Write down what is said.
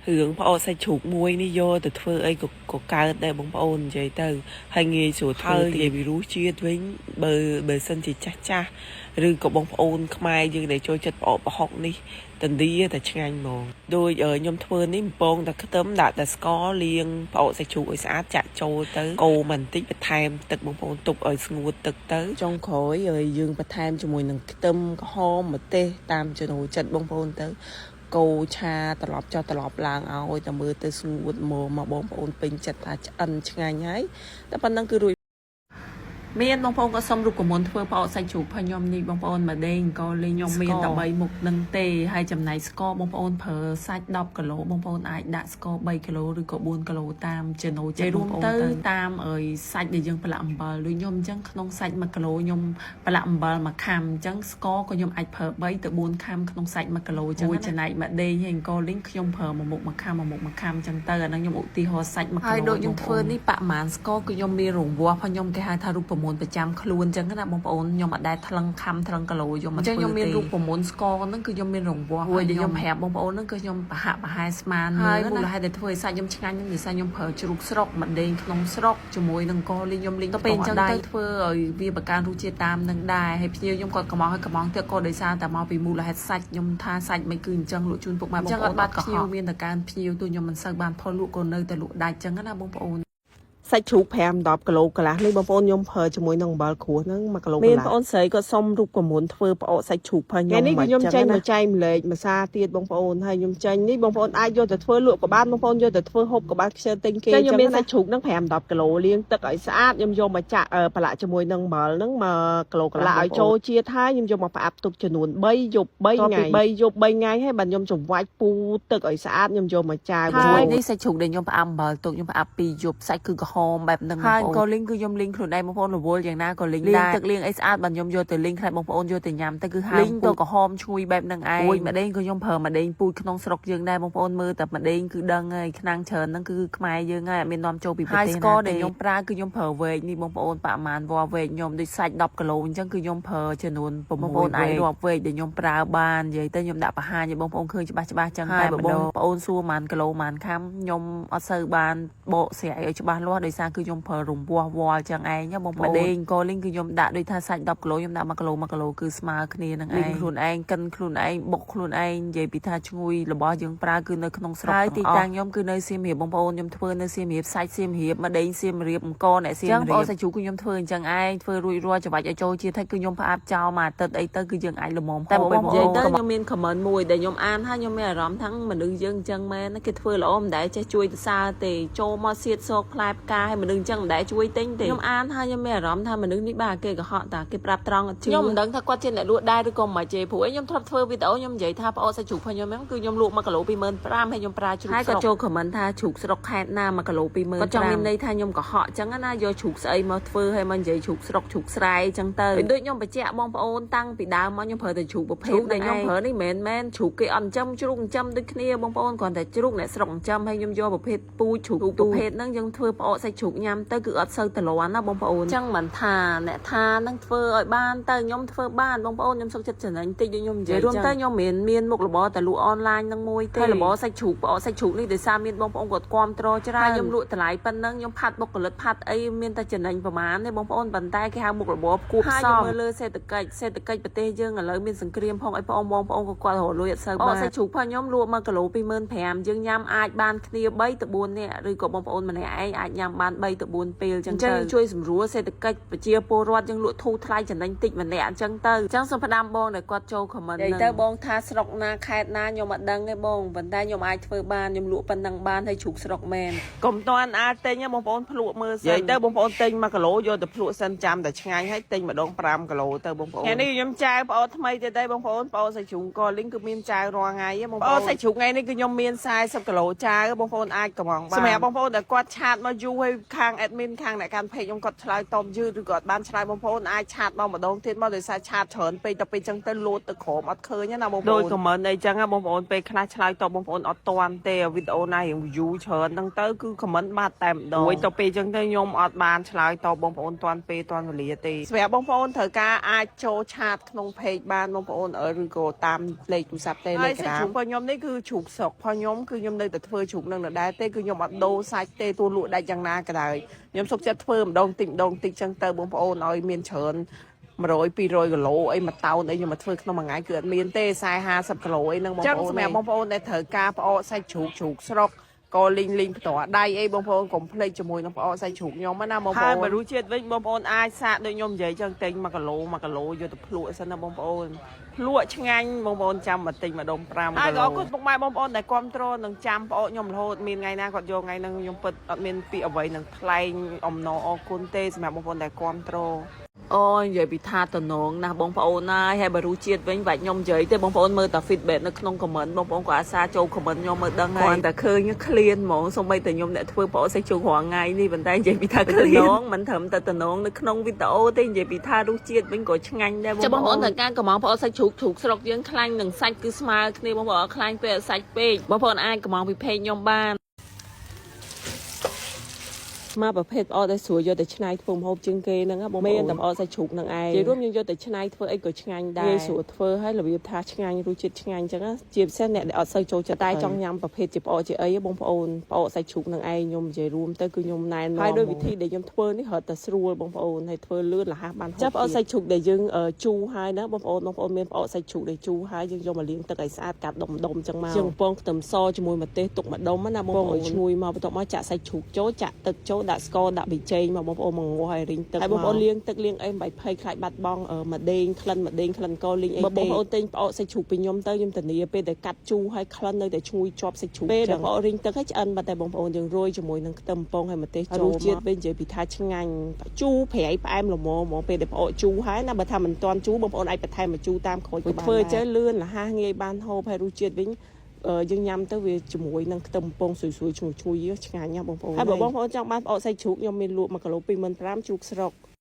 រឿងផ្អកសាច់ជ្រូកមួយនេះយកទៅធ្វើអីក៏ក៏កើតដែរបងប្អូននិយាយទៅហើយងាយស្រួលធ្វើនិយាយពីរសជាតិវិញបើបើសិនជាចាស់ចាស់ឬក៏បងប្អូនខ្មែរយើងដែលចូលចិត្តផ្អកប្រហុកនេះតន្ទាតែឆ្ងាញ់ហ្មងដូចខ្ញុំធ្វើនេះបំពងតែខ្ទឹមដាក់តែស្ករលាងផ្អកសាច់ជ្រូកឲ្យស្អាតចាក់ចូលទៅកូរបន្តិចបន្ថែមទឹកបងប្អូនទុកឲ្យស្ងួតទឹកទៅចុងក្រោយយើងបន្ថែមជាមួយនឹងខ្ទឹមក្រហមម្ទេសតាមចំណូលចិត្តបងប្អូនទៅ កូរឆាត្រឡប់ចុះត្រឡប់ឡើងឲ្យតែមើលទៅស្ងួតមកមកបងប្អូនពេញចិត្តថាឆ្អិនឆ្ងាញ់ហើយតែប៉ុណ្្នឹងគឺរួចមានបងប្អូនក៏សុំរូបមន្តធ្វើផ្អកសាច់ជ្រូកផងខ្ញុំនេះបងប្អូនមកដេងក៏លេងខ្ញុំមានតែ3មុខនឹងទេហើយចំណែកស្ករបងប្អូនប្រើសាច់10គីឡូបងប្អូនអាចដាក់ស្ករ3គីឡូឬក៏4គីឡូតាមចំណូលចិត្តបងប្អូនទៅតាមអើយសាច់ដែលយើងប្រឡាក់អំបិលដូចខ្ញុំអញ្ចឹងក្នុងសាច់1គីឡូខ្ញុំប្រឡាក់អំបិល1ខាំអញ្ចឹងស្ករក៏ខ្ញុំអាចប្រើ3ទៅ4ខាំក្នុងសាច់1គីឡូអញ្ចឹងចំណែកម្ដេងហើយអង្គលីងខ្ញុំប្រើមួយមុខមួយខាំមួយមុខមួយខាំអញ្ចឹងទៅអាហ្នឹងខ្ញុំឧទាហរណ៍សាច់1គីឡូហើយដូចខ្ញុំធ្វើនេះប្រហែលស្ករគឺខ្ញុំមានរង្វាស់ផងខ្ញុំគេហៅថារូបមន្តប្រចាំខ្លួនអញ្ចឹងណាបងប្អូនខ្ញុំអត់ដែលថ្លឹងខំថ្លឹងគីឡូយកមកធ្វើទេអញ្ចឹងខ្ញុំមានរូបមន្តស្ករហ្នឹងគឺខ្ញុំមានរង្វាស់ហើយខ្ញុំប្រាប់បងប្អូនហ្នឹងគឺខ្ញុំប្រហាក់ប្រហែលស្មានមើលហើយមូលហេតុដែលធ្វើឲ្យសាច់ខ្ញុំឆ្ងាញ់ហ្នឹងដោយសារខ្ញុំប្រើជ្រូកស្រុកម្ដេងក្នុងស្រុកជាមួយនឹងកលីងខ្ញុំលីងទៅពេលអញ្ចឹងទៅធ្វើឲ្យវាបង្កើនរសជាតិតាមនឹងដែរហើយភ្ញៀវខ្ញុំគាត់កំងឲ្យកំងទៀតក៏ដោយសារតែមកពីមូលហេតុសាច់ខ្ញុំថាសាច់មិនគឺអញ្ចឹងលក់ជូនពុកម៉ែបងប្អូនអញ្ចឹងអត់បាត់ភ្ញៀវមានតែកើនភ្ញៀវទូខ្ញុំមិនសូវបានផលលក់ក៏នៅតែលក់ដាច់អញ្ចឹងណាបងប្អូន សាច់ជ្រូក5 10គីឡូកន្លះនេះបងប្អូនខ្ញុំប្រើជាមួយនឹងអំបិលក្រួសហ្នឹង1គីឡូក មាន ន្លះ បងអូនស្រីក៏សុំរូបមន្តធ្វើផ្អកសាច់ជ្រូកផងខ្ញុំ ថ្ងៃនេះគឺខ្ញុំចេញ ណា មកចែកម្លែកមួយសាទៀតបងប្អូនហើយខ្ញុំចេញនេះបងប្អូនអាចយកទៅធ្វើលក់ក៏បានបងប្អូនយកទៅធ្វើហូបក៏បានខ្ជិលទិញគេ ចឹងខ្ញុំមាន សាច់ជ្រូកហ្នឹង5 10គីឡូលាងទឹកឲ្យស្អាតខ្ញុំយកមកចាក់ប្រឡាក់ជាមួយនឹងអំបិលហ្នឹង1គីឡូកន្លះឲ្យចូលជាតិហើយខ្ញុំយកមកផ្អាប់ទុកចំនួន3យប់3ថ្ងៃ3យប់3ថ្ងៃហើយបាទខ្ញុំច្រវាច់ពូទឹកឲ្យស្អាតខ្ញុំយកមកចាវ ហើយនេះសាច់ជ្រូកដែលខ្ញុំផ្អាប់អំបិលទុកខ្ញុំផ្អាប់ពីរយប់សាច់គឺក្រហមបែបហ្នឹងហើយក៏លីងគឺខ្ញុំលីងខ្លួនឯងបងប្អូនរវល់យ៉ាងណាក៏លីងដែរទឹកលៀងអីស្អាតបាទខ្ញុំយកទៅលីងខ្លាចបងប្អូនយកទៅញ៉ាំទៅគឺហាលីងទៅក្រហមឈ្ងុយបែបហ្នឹងឯងអូយម្ដេងក៏ខ្ញុំប្រើម្ដេងពូជក្នុងស្រុកយើងដែរបងប្អូនមើលតែម្ដេងគឺដឹងហើយឆ្នាំងច្រើនហ្នឹងគឺខ្មែរយើងហើយអត់មាននាំចូលពីប្រទេសណាទេហើយស្ករដែលខ្ញុំប្រើគឺខ្ញុំប្រើវែកនេះបងប្អូនប្រហែលវ៉វែកខ្ញុំដូចសាច់10គីឡូអញ្ចឹងគឺខ្ញុំប្រើចំនួន6បងប្អូនអាចរាប់វែកដែលខ្ញុំប្រើបាននិយាយទៅខ្ញុំដាក់បង្ហាញឲ្យបងប្អូនឃើញច្បាស់ច្បាស់អញ្ចឹងតែបងប្អូនសួរប៉ុន្មានគីឡូប៉ុន្មានខាំខ្ញុំអត់សូវបានបកស្រាយឲ្យច្បាស់លាស់ដោយសារគឺខ្ញុំប្រើរង្វាស់វល់ចឹងឯងណាបងប្អូនម្ដេងក៏លីងគឺខ្ញុំដាក់ដូចថាសាច់10គីឡូខ្ញុំដាក់1គីឡូ1គីឡូគឺស្មើគ្នានឹងឯងខ្លួនឯងកិនខ្លួនឯងបុកខ្លួនឯងនិយាយពីថាឈ្ងុយរបស់យើងប្រើគឺនៅក្នុងស្រុកហើយទីតាំងខ្ញុំគឺនៅសៀមរាបបងប្អូនខ្ញុំធ្វើនៅសៀមរាបសាច់សៀមរាបម្ដេងសៀមរាបអង្គអ្នកសៀមរាបចឹងបងប្អូនសាច់ជ្រូកគឺខ្ញុំធ្វើអញ្ចឹងឯងធ្វើរួចរាល់ច្របាច់ឲ្យចូលជាតិហើយគឺខ្ញុំផ្អាប់ចោលមួយអាទិត្យអីទៅគឺយើងអាចល្មម តែ ហូប បងប្អូន និយាយទៅខ្ញុំមាន comment មួយដែលខ្ញុំអានហើយខ្ញុំមានអារម្មណ៍ថាមនុស្សយើងអញ្ចឹងមែនណាគេធ្វើល្អមិនដែលចេះជួយទៅសើទេចូលមកសៀតសោកផ្លែផ្កាឲ្យមនុស្សអញ្ចឹងមិនដែលជួយទិញទេខ្ញុំអានហើយខ្ញុំមានអារម្មណ៍ថាមនុស្សនេះបាទគេកុហកតាគេប្រាប់ត្រង់អត់ជឿខ្ញុំមិនដឹងថាគាត់ជាអ្នកលក់ដែរឬក៏មិនទេព្រោះអីខ្ញុំធ្លាប់ធ្វើវីដេអូខ្ញុំនិយាយថាផ្អកសាច់ជ្រូករបស់ខ្ញុំហ្នឹងគឺខ្ញុំលក់1គីឡូ25000ហើយខ្ញុំប្រើជ្រូកហើយគាត់ចូល comment ថាជ្រូកស្រុកខេត្តណា1គីឡូ25000គាត់ចង់មានន័យថាខ្ញុំកុហកអញ្ចឹងណាយកជ្រូកស្អីមកធ្វើឲ្យមកនិយាយជ្រូកស្រុកជ្រូកស្រែអញ្ចឹងទៅដូចខ្ញុំបញ្ជាក់បងប្អូនតាំងពីដើមមកខ្ញុំប្រើតែជ្រូកប្រភេទដែលខ្ញុំប្រើនេះមិនមែនជ្រូកគេអត់ចិញ្ចឹមជ្រូកចិញ្ចឹមដូចគ្នាបងប្អូនគ្រាន់តែជ្រូកអ្នកស្រុកចិញ្ចឹមហើយខ្ញុំយកប្រភេទពូជជ្រូកប្រភេទហ្នឹងយើងធ្វើផ្អកសាច់ជ្រូកញ៉ាំទៅគឺអត់សូវតលាន់ណាបងប្អូនអញ្ចឹងមិនថាអ្នកថានឹងធ្វើឲ្យបានទៅខ្ញុំធ្វើបានបងប្អូនខ្ញុំសុខចិត្តចំណេញតិចដូចខ្ញុំនិយាយរួមទៅខ្ញុំមិនមានមុខរបរតែលក់អនឡាញនឹងមួយទេហើយរបរសាច់ជ្រូកផ្អកសាច់ជ្រូកនេះដោយសារមានបងប្អូនគាត់គាំទ្រច្រើនហើយខ្ញុំលក់តម្លៃប៉ុណ្ណឹងខ្ញុំផាត់បុគ្គលិកផាត់អីមានតែចំណេញប្រហែលទេបងប្អូនប៉ុន្តែគេហៅមុខរបរគួបផ្សំមើលលើសេដ្ឋកិច្ចសេដ្ឋកិច្ចប្រទេសយើងឥឡូវមានសង្គ្រាមផងអីបងបងប្អូនក៏គាត់រកលុយអត់សូវបានសាច់ជ្រូកផងខ្ញុំលក់1គីឡូ25000យើងញ៉ាំអាចបានគ្នា3ទៅ4នាក់ឬក៏បងប្អូនម្នាក់ឯងអាចញ៉ាំបាន3ទៅ4ពេលអញ្ចឹងទៅជួយសម្រួលសេដ្ឋកិច្ចប្រជាពលរដ្ឋយើងលក់ធូរថ្លៃចំណេញតិចម្នាក់អញ្ចឹងទៅអញ្ចឹងសូមផ្ដាំបងដែលគាត់ចូល comment ហ្នឹងទៅបងថាស្រុកណាខេត្តណាខ្ញុំអត់ដឹងទេបងប៉ុន្តែខ្ញុំអាចធ្វើបានខ្ញុំលក់ប៉ុណ្ណឹងបានហើយជ្រូកស្រុកមែន កុំតាន់អាចទិញណាបងប្អូនភ្លក់មើលសិននិយាយទៅបងប្អូនទិញ1គីឡូយកទៅភ្លក់សិនចាំតែឆ្ងាញ់ហើយទិញម្ដង5គីឡូទៅបងប្អូនថ្ងៃនេះខ្ញុំចាវប្អូនថ្មីទៀតដែរបងប្អូនប្អូនសាច់ជ្រូកក៏លីងគឺមានចាវរាល់ថ្ងៃហ៎បងប្អូនសាច់ជ្រូកថ្ងៃនេះគឺខ្ញុំមាន40គីឡូចាវបងប្អូនអាចកំងបានសម្រាប់បងប្អូនដែលគាត់ chat មកយូរហើយ ហើយខាង admin ខាងអ្នកកាន់ page ខ្ញុំគាត់ឆ្លើយតបយឺតឬក៏អត់បានឆ្លើយបងប្អូនអាច chat មកម្ដងទៀតមកដោយសារ chat ច្រើនពេកទៅពេលចឹងទៅលោតទៅក្រោមអត់ឃើញណាបងប្អូនដូច comment អីចឹងណាបងប្អូនពេលខ្លះឆ្លើយតបបងប្អូនអត់តាន់ទេវីដេអូណារៀង view ច្រើនហ្នឹងទៅគឺ comment បាត់តែម្ដងមួយទៅពេលចឹងទៅខ្ញុំអត់បានឆ្លើយតបបងប្អូនតាន់ពេលតាន់វេលាទេសម្រាប់បងប្អូនត្រូវការអាចចូល chat ក្នុង page បានបងប្អូនឬក៏តាមលេខទូរស័ព្ទ Telegram ជ្រូករបស់ខ្ញុំនេះគឺជ្រូកស្រុករបស់ខ្ញុំគឺខ្ញុំនៅតែធ្វើជ្រូកនឹងដដែលទេគឺខ្ញុំអត់ដូរសាច់ទេទោះលក់ដាច់យ៉ាងណាក៏ដោយខ្ញុំសុខចិត្តធ្វើម្ដងតិចម្ដងតិចចឹងទៅបងប្អូនឲ្យមានច្រើន100 200គីឡូអីមួយតោនអីខ្ញុំមកធ្វើក្នុងមួយថ្ងៃគឺអត់មានទេ40 50គីឡូអីហ្នឹងបងប្អូនចឹងសម្រាប់បងប្អូនដែលត្រូវការផ្អកសាច់ជ្រូកជ្រូកស្រុកក៏លីងលីងផ្ទាល់ដៃអីបងប្អូនកុំភ្លេចជាមួយនឹងផ្អកសាច់ជ្រូកខ្ញុំណាបងប្អូនហើយបើរសជាតិវិញបងប្អូនអាចសាកដូចខ្ញុំនិយាយចឹងទិញ1គីឡូ1គីឡូយកទៅភ្លក់សិនណាបងប្អូនភ្លក់ឆ្ងាញ់បងប្អូនចាំមកទិញម្ដុំ5គីឡូហើយក៏អរគុណពុកម៉ែបងប្អូនដែលគ្រប់គ្រងនិងចាំផ្អកខ្ញុំរហូតមានថ្ងៃណាគាត់យកថ្ងៃហ្នឹងខ្ញុំពិតអត់មានពាក្យអ្វីនឹងថ្លែងអំណរអរគុណទេសម្រាប់បងប្អូនដែលគ្រប់គ្រង អូយនិយាយពីថាតំណងណាស់បងប្អូនណាហើយបើរសជាតិវិញបាច់ខ្ញុំនិយាយទេបងប្អូនមើលតែ feedback នៅក្នុង comment បងប្អូនក៏អាសាចូល comment ខ្ញុំមើលដឹងហើយគ្រាន់តែឃើញឃ្លានហ្មងសូម្បីតែខ្ញុំអ្នកធ្វើប្អូនសាច់ជ្រូករាល់ថ្ងៃនេះប៉ុន្តែនិយាយពីថាឃ្លានមិនត្រឹមតែតំណងនៅក្នុងវីដេអូទេនិយាយពីថារសជាតិវិញក៏ឆ្ងាញ់ដែរបងប្អូនបងប្អូនត្រូវការកំងប្អូនសាច់ជ្រូកជ្រូកស្រុកយើងខ្លាញ់និងសាច់គឺស្មើគ្នាបងប្អូនខ្លាញ់ពេកសាច់ពេកបងប្អូនអាចកំងពី page ខ្ញុំបានមកប្រភេទផ្អកដែលស្រួលយកទៅច្នៃធ្វើម្ហូបជាងគេហ្នឹងណាបងប្អូនមានតែផ្អកសាច់ជ្រូកហ្នឹងឯងនិយាយរួមយើងយកទៅច្នៃធ្វើអីក៏ឆ្ងាញ់ដែរងាយស្រួលធ្វើហើយរបៀបថាឆ្ងាញ់រសជាតិឆ្ងាញ់អញ្ចឹងណាជាពិសេសអ្នកដែលអត់សូវចូលចិត្តតែចង់ញ៉ាំប្រភេទជាផ្អកជាអីបងប្អូនផ្អកសាច់ជ្រូកហ្នឹងឯងខ្ញុំនិយាយរួមទៅគឺខ្ញុំណែនាំហើយដោយវិធីដែលខ្ញុំធ្វើនេះរត់តែស្រួលបងប្អូនហើយធ្វើលឿនរហ័សបានចាប់ផ្អកសាច់ជ្រូកដែលយើងជូរហើយណាបងប្អូនបងប្អូនមានផ្អកសាច់ជ្រូកដែលជូរហើយយើងយកមកលាងទឹកឲ្យស្អាតកាត់ដុំដុំអញ្ចឹងមកជាងពងខ្ទឹមសជាមួយម្ទេសទុកម្ដុំណាបងប្អូនឲ្យឈ្ងុយមកបន្ទាប់មកចាក់សាច់ជ្រូកចូលចាក់ទឹកចូលដាក់ស្ករដាក់ប៊ីចេងមកបងប្អូនមកងាស់ឲ្យរីងទឹកហើយបងប្អូនលាងទឹកលាងអីមិនបាច់ភ័យខ្លាចបាត់បង់ម្ដេងក្លិនម្ដេងក្លិនកលីងអីទេបងប្អូនទិញផ្អកសាច់ជ្រូកពីខ្ញុំទៅខ្ញុំធានាពេលដែលកាត់ជូរហើយក្លិននៅតែឈ្ងុយជាប់សាច់ជ្រូកពេលដែលផ្អករីងទឹកឲ្យឆ្អិនបាត់តែបងប្អូនយើងរោយជាមួយនឹងខ្ទឹមពងហើយម្ទេសចូលរសជាតិវិញនិយាយពីថាឆ្ងាញ់ជូរប្រៃផ្អែមល្មមហ្មងពេលដែលផ្អកជូរហើយណាបើថាមិនទាន់ជូរបងប្អូនអាចបន្ថែមមកជូរតាមក្រោយក៏បានធ្វើចេះលឿនរហ័សងាយបានហូបហើយរសជាតិវិញយើងញ៉ាំទៅវាជាមួយនឹងខ្ទឹមពងស្រួយស្រួយឈ្ងុយឈ្ងុយឆ្ងាញ់ណាស់បងប្អូនហើយបើបងប្អូនចង់បានផ្អកសាច់ជ្រូកខ្ញុំមានលក់1គីឡូ25000ជ្រូកស្រុក។